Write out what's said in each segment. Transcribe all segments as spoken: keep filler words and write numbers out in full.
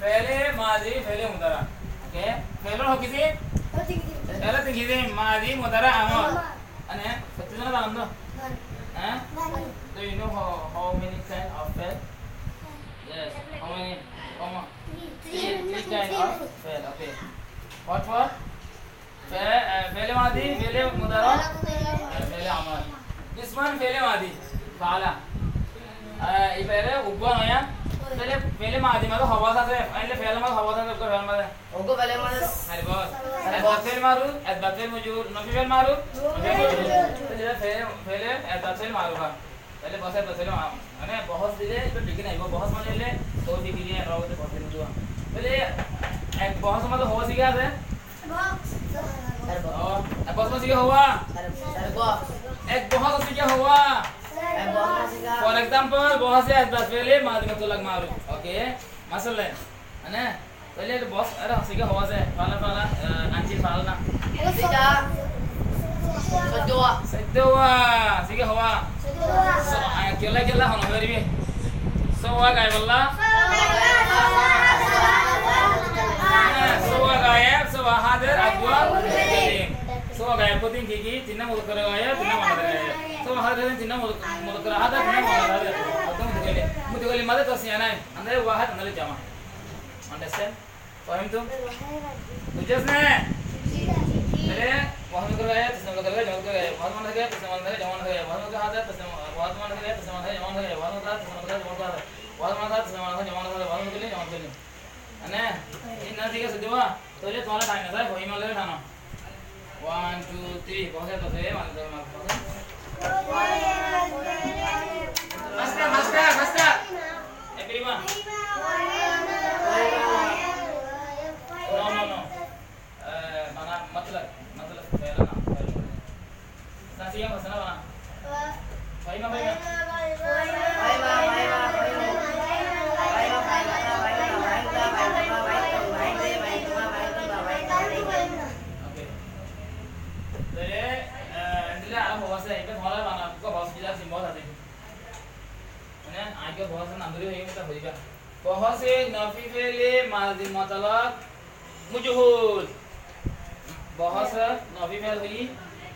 Feele mazi, feele mudara. Okay. Feele hó kisím? Feele tin kisím, mazi, mudara, amar. Amar. Mane, fottí zone zanon to? Zani. Há? Zani. Do you know how, how many kind of feele? Yes. How many? How mu-, three, three kind of feele. Okay. What for? Fe-, e, feele mazi, feele mudara, e, feele amar. This one feele mazi, faala. E, e feele uggwá noya. Feele, feele mazi maze hobas asé, feele, feele maze hobas asé, uggwá feele maze. Uggwá feele maze. Arí bos. Arí bos. Isbat feele maruf, isbat feele mojhul, nafi feele maruf, nafi feele mojhul. Feele, feele, feele isbat feele maruf. Tóile bohós, bohós mane, mane bohós dile to thík nai, bohós mane óile to thík nai, ar óile bohós dile to. Tóile ek bohós maze hobas ki asé? Ó, ek bohós maze ki hobas? Ek bohós maze ki hobas? For example, bohós e isbat feele mazi mutlak maruf. Okay? Masalan, mane Tóile eçé bos, eçé hosé ki hobas asé, faala, faala, e, anci faala na. Sóiddo wá. Sóiddo wá, hosé ki hobas? Sóiddo wá. So, e, kiyólla, kiyólla hon no faribi? Só wá gaib ólla. E, só wá gaib, só wá házer, ar duwá kodím. Só wá gaib kodím ki ki? Tinná muzakkar gaib, tinná muannas gaib. Só wá házer kodím, tinná muzakkar házer, tinná muannas házer. Ekdom mutakalim. Mutakalim maze tasniya nai. Andare wáhid, andare jama. Understand? Fahimtum? Buzós né? Ere, wáhid muzakkar gaib, tasniya muzakkar gaib, jama muzakkar gaib, wáhid muannas gaib, tasniya muannas gaib, jama muannas gaib, wáhid muzakkar házer, tasniya, wáhid muannas gaib, tasniya muannas gaib, jama muannas gaib, wáhid muzakkar házer, tasniya muzakkar házer, jama muannas gaib, wáhid muzakkar házer, tasniya muannas gaib, jama muannas gaib, wáhid muzakkar házer, tasniya muannas gaib, jama muannas gaib. Mane, tin no thík asé, dua. Tóile tuáñra thaim no zai, fohima loi thano. One, two, three. Bosé, bosé, e, mane, mane, bosé. Faster, faster, faster. Everyone. No, no, no. E, mana, matlab, matlab, fela na, fela. Sa siya masala bana. Fahima, fahima. Fahima, fahima, fahima. Fahima, fahima, fahima, fahimta, fahimtuma, fahimtum, fahimte, fahimtuma, fahimtunna, fahimtum, fahimtum. Okay. Tóile, e, endilla aró hobas asé, ita fora bana, ko hobas kila sin hobas asé. Mane, añí ko hobas nam dóri hoiyum, ita hoiba. Bohós e nafi feele mazi mutlak mojhul. Bohós e nafi feele hoi,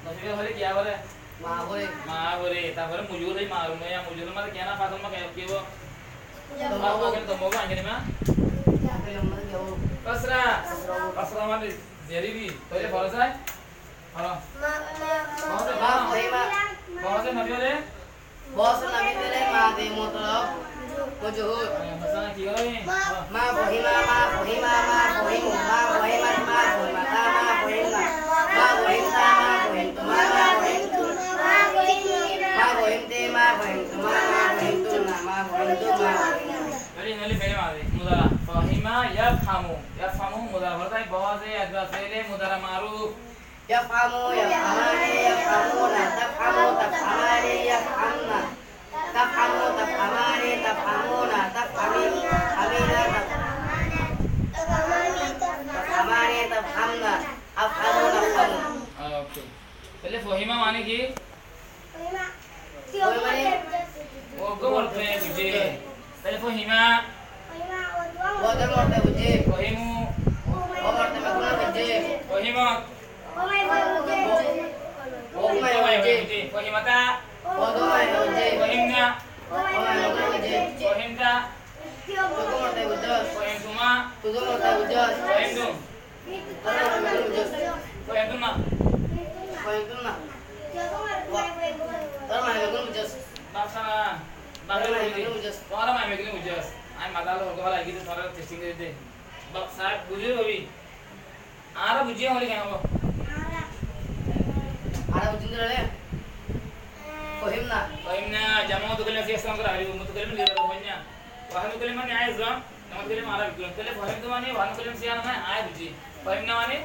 nafi feele hole ki gore? Ma gore. Ma gore. Tarfore mojhul hoi ma gore, mojhul mane ki na, fasol ma ki, ki hobo? Domma hobo. Domma hobo, añí ma? Kasra. Kasra mane zeri di. Tóile fora zai? Fora. Ma, ma, ma. Bohós e, ma, bohós e nafi feele? Bohós e nafi feele mazi mutlak mojhul. Ki hoiye? Ma fahima, ma fahima, ma fahimu, ma fahimat, ma fahimata, ma fahimna, ma fahimta, ma fahimtuma, ma fahimtum, ma fahimte, ma fahimtuma, ma fahimtunna, ma fahimtum, ma fahimtum. Tóile in óile feele mazi, mudara. Fahima yafhamu, yafhamu mudara. Bohós e, yafhamu feele mudara maruf. Yafhamu, yafhamani, yafhamuna, tafhamu, tafhamani, yafhamna. Tafhamu, tafhamani, tafhamuna, tafhami, tafhamina, taf-, tafhamani, tafhamna. Afhamu, nafhamu. Okay. Tóile fahima mane ki? Fahima mane? Uggwá morotbe buzé. Tóile fahima. Uggwá morotbe buzé. Fahimu. Uggwá morotbe buzé. Fahima. Uggwá morotbe buzé. Fahimata. Uggwá morotbe buzé. Fahimna. Uggwá morotbe buzé. Fahimta. Uggwá morotbe buzé. Fahimtuma. Uggwá morotbe buzé. Fahimtum. Fahimtunna. Fahimtunna. Wa-, tuáñra mane beggún buzós. Bafsa na, tuáñra mane beggún buzós. Tuáñra mane beggún buzós. Añí mazá loi hoitó fari, tuáñra testing gorí de. Bafsa buzí hoibi. Añára buzí hoilé keén hoibo? Añára buzí hoilé? Fahimna. Fahimna, jama mutakalim asé, istemmal gora hoibo, mutakalim asé, fahimna. Wahid mutakalim mane añí zon, jama mutakalim añára beggún. Tóile fahimtu mane wahid mutakalim asé, añára mane añí buzí. Fahimna mane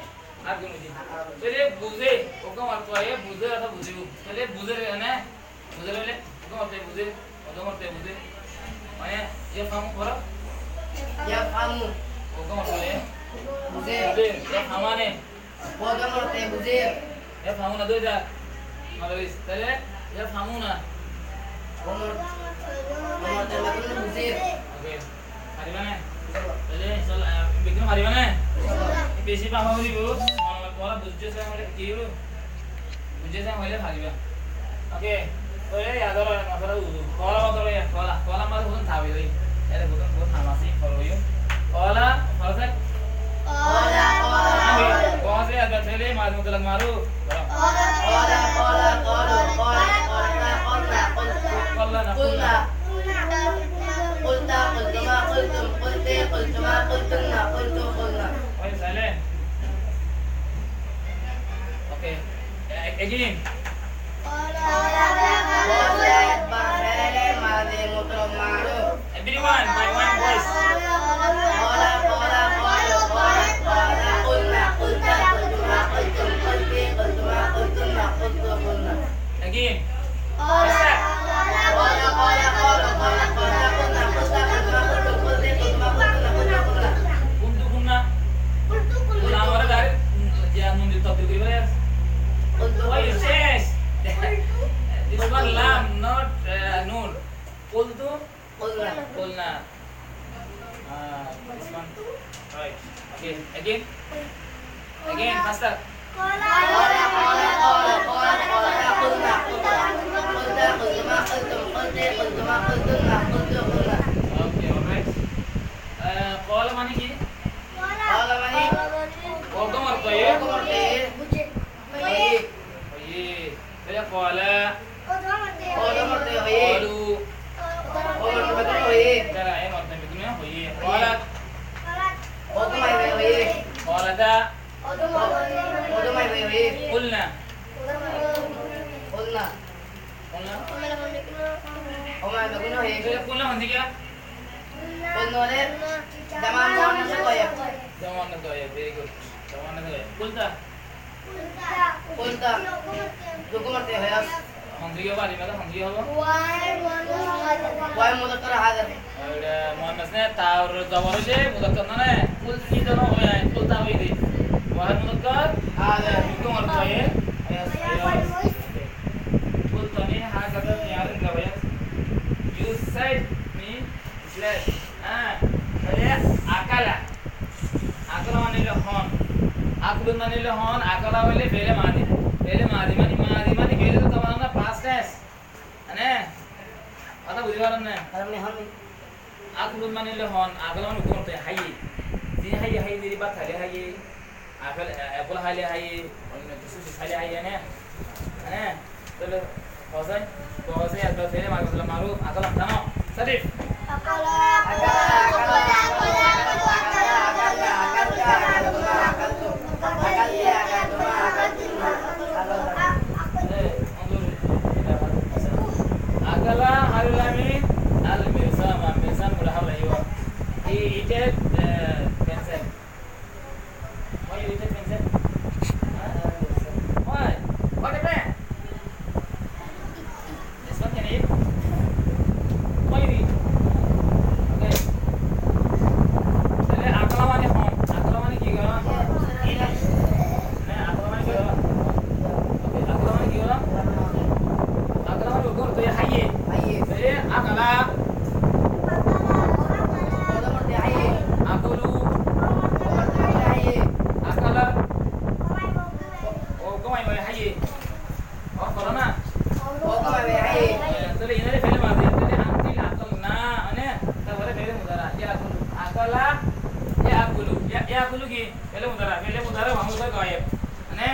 añára buzí. Tóile buzé, uggwá morotbe buzé, ortho buzíbo. Tóile buzé mane, buzé mane, uggwá morotbe buzé, uggwá morotbe buzé. Mane, yafhamu foro? Yafhamu. Uggwá morotbe buzé. Buzé. Buzé, yafhamani. Uggwá morotbe buzé. Yafhamuna dóita. Mane, tóile yafhamuna. Uggwá mor-, uggwá morotbe buzé. Okay. Fariba né? Tóile, inshallah. Beci báfa foribó, mone mone tuáñra buzó de hoilé ki óibo? Buzó de hoilé fariba. Oke, tóile yad roko, masala uzu. Kola bátor ya, kola. Kola mane hodún tabi ói. Ere hodún, hodún ham asé, kola óibo. Kola, kola se? Kola, kola. Kola se, yad roko, fele madi mutlak maruf. Kola. Kola, kola, kola, kola, kola, kola, kola, kola, kola. Kola na, kola. Kola. Kulta, kultuma, kultum, kulti, kultuma, kultunna, kultu, kulna. Oke, silent. Oke. A-, again. Kola, kola, kola, kola. Kola, kola, kola, kola, kola, kola. Everyone, by one voice. Kola, kola, kola, kola, kola, kola, kulna, kulta, kultuma, kultum, kulti, kultuma, kultunna, kultu, kulna. Again. Kola, kola, kola, kola, kola, kola, kulna, kulta, kultuma, kultum, kulti, kultuma, kultunna, kultu, kulna. Kultu, kulna. Kultu, kulna. Kulna, amra direct, mm, ya, nun di tobdil gori fari. Kultu, kulna. Why you change? This one lam, not, uh, nun. Kultu. Kulna. Kulna. Ah, this one. Right. Okay, again. Again, faster. Kola, kola, kola, kola, kola, kola, kulna, kulna, kulna, kulta, kultuma, kultum, kulti, kultuma, kultunna, kultu, kulna. Okay, all right. Ah, kola mane ki? Kola mane? Kola mane? Kola mane? Kola mane? Kola. Kola mane hoiyé. Kolu. Kolu mane hoiyé. Dara, e mane hoiyé. Kolat. Kolu mane hoiyé. Kolata. Kolu mane hoiyé. Kulna. Kulna. Kulna. Kulna mane hoiyé. Kulna mane hoiyé. Kulna mane hoiyé. Jama muannas goib. Jama muannas goib, very good. Jama muannas goib. Kulta. Kulta. Ruku marte hoiyé. Hondilla bari mane hondilla hoibo? Wai muzakkar hazir. Ar muannas ne, ta or zobar óile muzakkar no ne, kul ki zano hoiyé, kulta hoiyé de. Wai muzakkar hazir. Ruku marte hoiyé. Kulta ni hazir ni ar hoiyé. You said me Islam. Há, tóile akala. Akala mane óilo hon. Akulun mane óilo hon, akala óile fele madi. Fele madi mane, madi mane ki óilo, tóile past tense. Mane, hotá buzí faron né? Faron né, hon. Akulun mane óilo hon, akala mane uggwá goré háiye. Ze háiye, háiye, ze bát háile háiye. Apple, eh, apple háile háiye, oinno kessú jus háile háiye né? Né? Tóile hozai, hozai, apple fele madi mutlak maruf, akala zano? Sadif. Akala, akala, akala, akala, akala, akala, akala, akala, akala. Eh, unzur. Akala harul lami al mirzam, al mirzam mula harul ayo. He eated, eh, pencil. Why you eat a pencil? Huh? Why? What happened? This one can eat? Why you eat? Okay. Tóile akala mane hon? Akala mane ki gorá? Eat. Há, akala mane ki gorá? Okay, akala mane ki gorá? Akala mane uggwá goré háiye. Háiye. Tóile akala. Akulu. Akala. O, gomai gomai háiye. O, hoó na? O, gomai gomai háiye. Eh, tóile inare fele madi, tóile until akalna, mane, tarfore fele mudari, yakulu. Akala, yakulu. Ya, yakulu ki? Fele mudari, fele mudari, wa mudari gaib. Mane,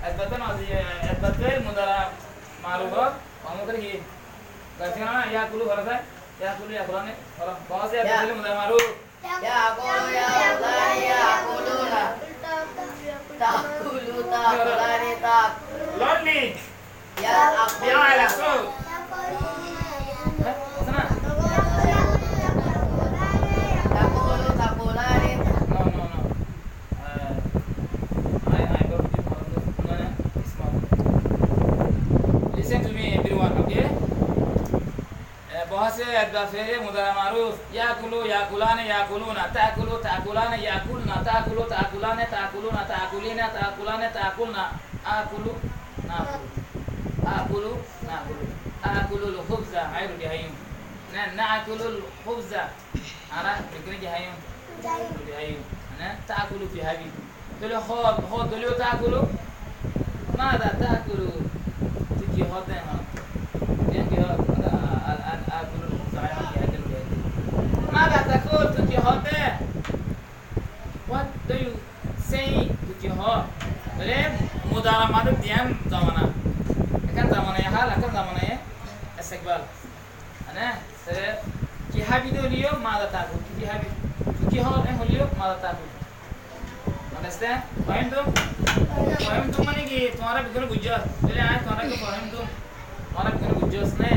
isbat madi, eh, isbat mudari maruf, wa mudari ki? Gaib na, yakulu, hoó na? Yakulu, yakulani, hoó. Bahut se ya. Fele mudari maruf. Yakulu, yakulani, yakuluna. Takulu, takulani, tak- Lonely. Ya, aku. Ya, ya, aku. Hah? Asé na? Takulu, takulani. No, no, no. Uh, I, I got it from the, no, no, it's not. Listen to me, everyone, okay? Eh, bahut se isbat fele mudari maruf. Yakulu, yakulani, yakuluna. Takulu, takulani, yakulna. Takulu, takulani, takuluna. Takulina, takulani, takulna. Akulu, nakulu. Akulu, nakulu. Akulul khubza. Añí ruti háiyum. Na, nakulul khubza. Añára ruti háiyum. Mane, ta'kulu fi habi. Tóile ho, ho dóile ta'kulu. Maza ta'kulu? Tui ki hoó de, hoó? Tui ki hoó? Maza, al, al, akulu, mudara, ki hoó de? Maza ta'kul? Tui ki hoó de? What do you say? Tui ki hoó? Tóile mudara mane diyan zamana. Ekkán zamana ye hal, ekkán zamana ye istikbal. Mane, tóile ki habi de óileyo maza ta'kul? Tui ki habi? Tui ki hoó de óileyo maza ta'kul? Understand? Fahimtum? Fahimtum mane ki, tuáñra beggúne buijjó? Tóile añí tuáñrare fahimtum. Tuáñra beggúne buijjó né?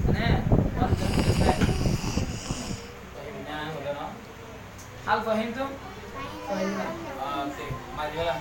Mane, tuáñra beggúne buijjó né? Fahimna, hoilo na? Hal fahimtum? Fahimna. Ah, ok. Mari bola.